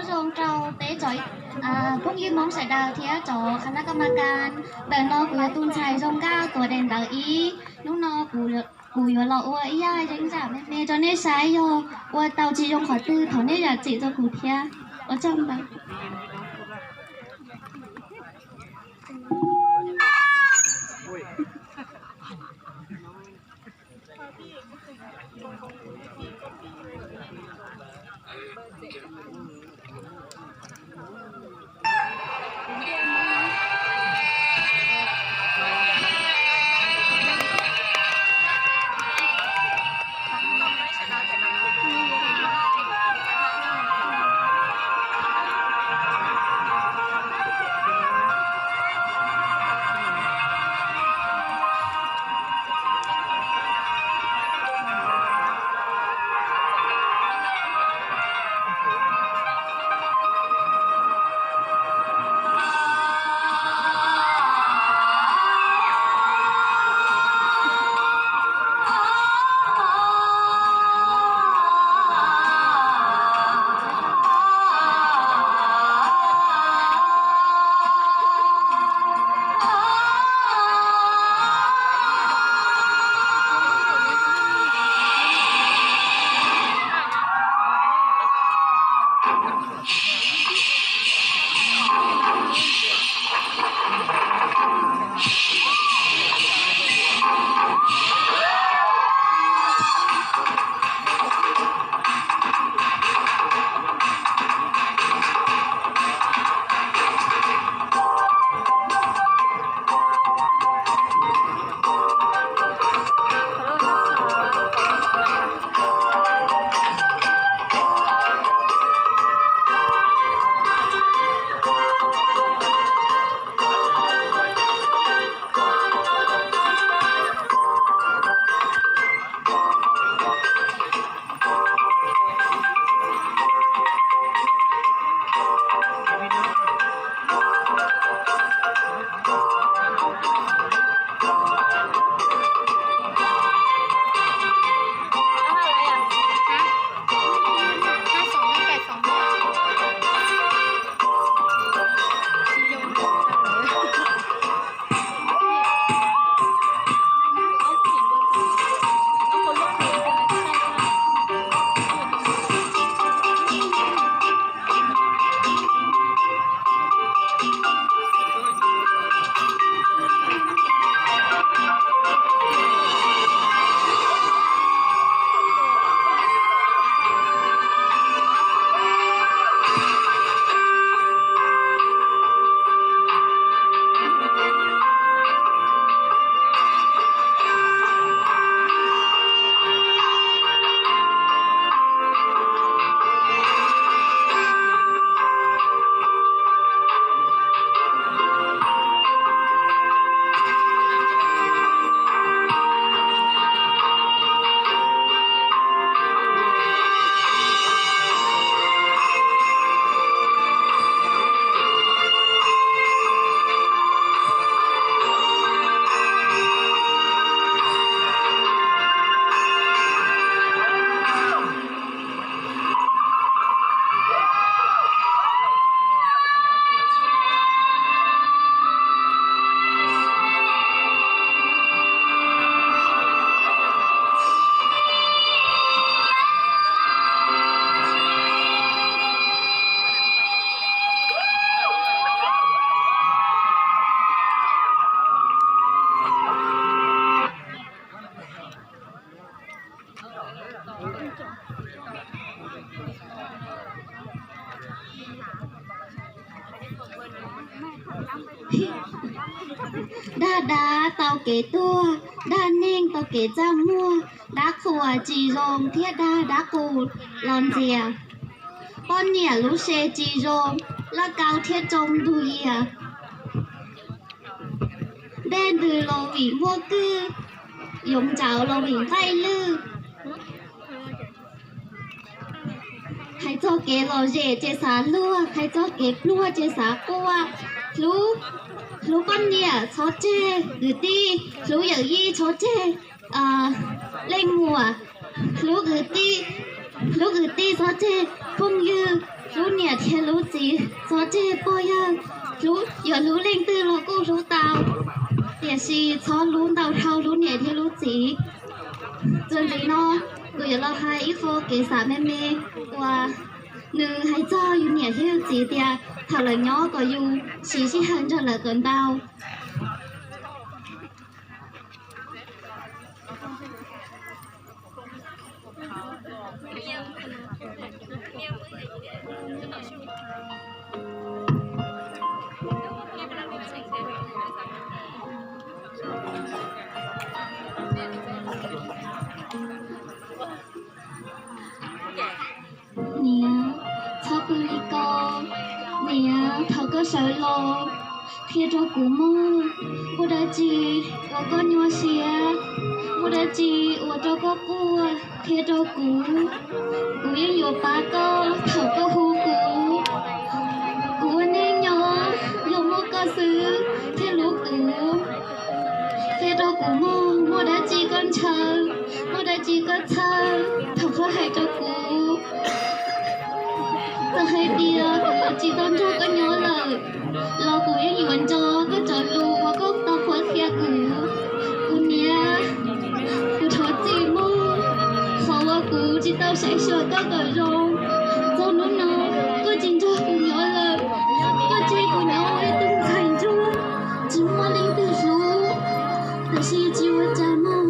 Zoo rau peb cov phooj ywg Hmoob sawv daws thiab cov khas nab koj ma kas. Ntawm no kuv yog tus ntxhais zoo nkauj tuav daim ntawv ib. Hnub no kuv yuav los ua ib yam yeeb zam me me rau nej saib, yog ua tau tsis zoo qhov twg thov nej zam txim rau kuv thiab. Ua tsaug ntau. Dag dab tau kev tuag, dag neeg tau kev txaj muag, dab qhuas tsis zoo thiab dag dab qus los ntxias. Poj niam lub se tsis zoo, laj kau thiab tsoo ntug yias. Dej ntws los vim muaj kwj, yoov ntsauv los vim nqaij lwj. Hais txog kev lom zem ces xav luag, hais txog kev pluag ces xav quaj. Hlub, hlub poj niam txhob tseg kwv tij, hlub yawm yij txhob tseg leej muam, hlub kwv tij, hlub kwv tij txhob tseg phooj ywg, hlub niam Thiab lub txiv txhob tseg pog yawg, yog hlub leej twg los kuj hlub tau, tiam sis txhob hlub ntau dhau hlub niam thiab hlub txiv. Txuas ntxiv no, kuv yuav los hais ib qho kev xav me me uas nws hais txog yus niam thiab yus txiv tias thaum lawv nyob kom yus siv sij hawm nrog lawv kom ntau. Niam, txhob pw li ko. Niam, thov koj sawv los qhia rau kuv mog, muaj dab tsi ua koj nyuaj siab, muaj dab tsi ua rau koj quaj, qhia rau kuv. Kuv yeej yuav pab koj thaum koj hu kuv. Kuv ua neej nyob yog muaj koj xwb thiaj hlub kuv. Qhia rau kuv mog, muaj dab tsi koj ntshaw, muaj dab tsi koj txhawj, thov koj hais rau kuv. Txawm hais tias kuv yuav tsis tau nrog koj nyob lawm los kuv yeej yuav nco koj cov lus uas koj tau qhuab qhia kuv. Kuv niam, kuv thov txim mog, qhov uas kuv tsis tau saib xyuas koj kom zoo. Txog hnub no koj tsis nrog kuv nyob lawm, koj tseg kuv nyob ua ib tug ntxhais ntsuag tsis muaj leej twg hlub. Tiam sis tsis ua cas mog,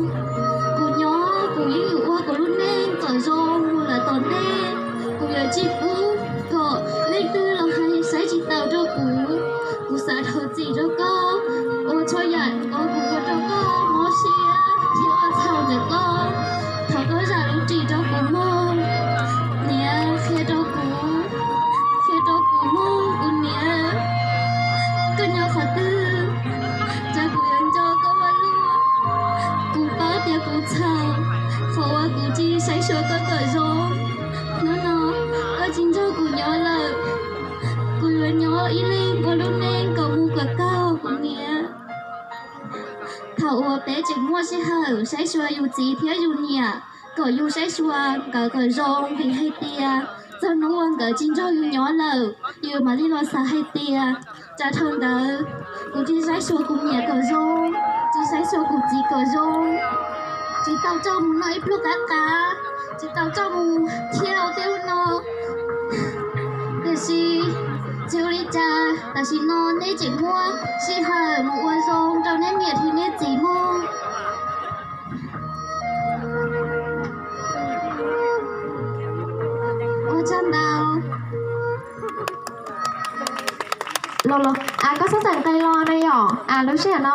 kuv nyob kuv yeej yuav ua kuv lub neej kom zoo mus lawm tom ntej. Kuv yuav tsis pub kom leej twg los hais saib tsis taus rau kuv. Kuv xav thov txim rau koj ua txhua yam uas kuv ua rau koj mob siab thiab ua txhaum ntawm koj. Thov koj zam lub txim rau kuv mog, niam, qhia rau kuv, qhia rau kuv mog kuv niam. Koj nyob qhov twg, cas kuv yuav nco koj ua luaj. Kuv paub tias kuv txhaum, qhov uas kuv tsis saib xyuas koj kom zoo. Hnub no koj tsis nrog kuv nyob lawm, kuv yuav nyob ib leeg ua lub neej kom mus kom tau kuv niam. Thaum uas peb tseem muaj sij hawm saib xyuas yus txiv thiab yus niam, kom yus saib xyuas nkawd kom zoo, vim hais tias txog hnub uas nkawd tsis nrog yus nyob lawm, yus mam li los xav hais tias, cas thaum ntawd kuv tsis saib xyuas kuv niam kom zoo, tsis saib xyuas kuv txiv kom zoo, tsis tau coj mus noj ib pluag qab qab, tsis tau coj mus thiab ua tej ub no. Tiam sis tsis ua li cas, tam sim no neb tseem muaj sij hawm mus ua zoo rau neb niam thiab neb txiv mog. Ua tsaug ntau. Koj xav tawm nqe los na yom? Lub sij hawm no,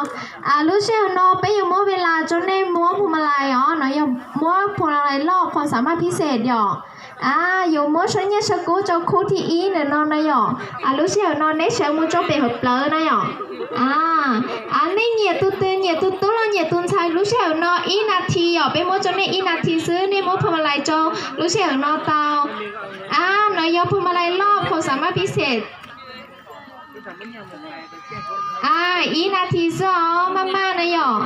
lub sij hawm no peb yuav muab ve las rau nej muab phuas mas lais os, no yog muab phuas mas lais loj phom xav maj phij xej yom. Yuav muab suab nyiaj suab kub rau khub thib ib ntawm no na yom. Lub sij hawm no neb sawv mus rau pem hauv plawv na yom. Nej nyiam tus twg, nyiam tus tub los nyiam tus ntxhais, lub sij hawm no ib nas this yom, peb muab rau nej ib nas this xwb, nej muab phuas mas lais rau lub sij hawm no tau. No yog phuas mas lais loj phom xav maj phij xej. Ib nas this xwb os, maj maj na yom.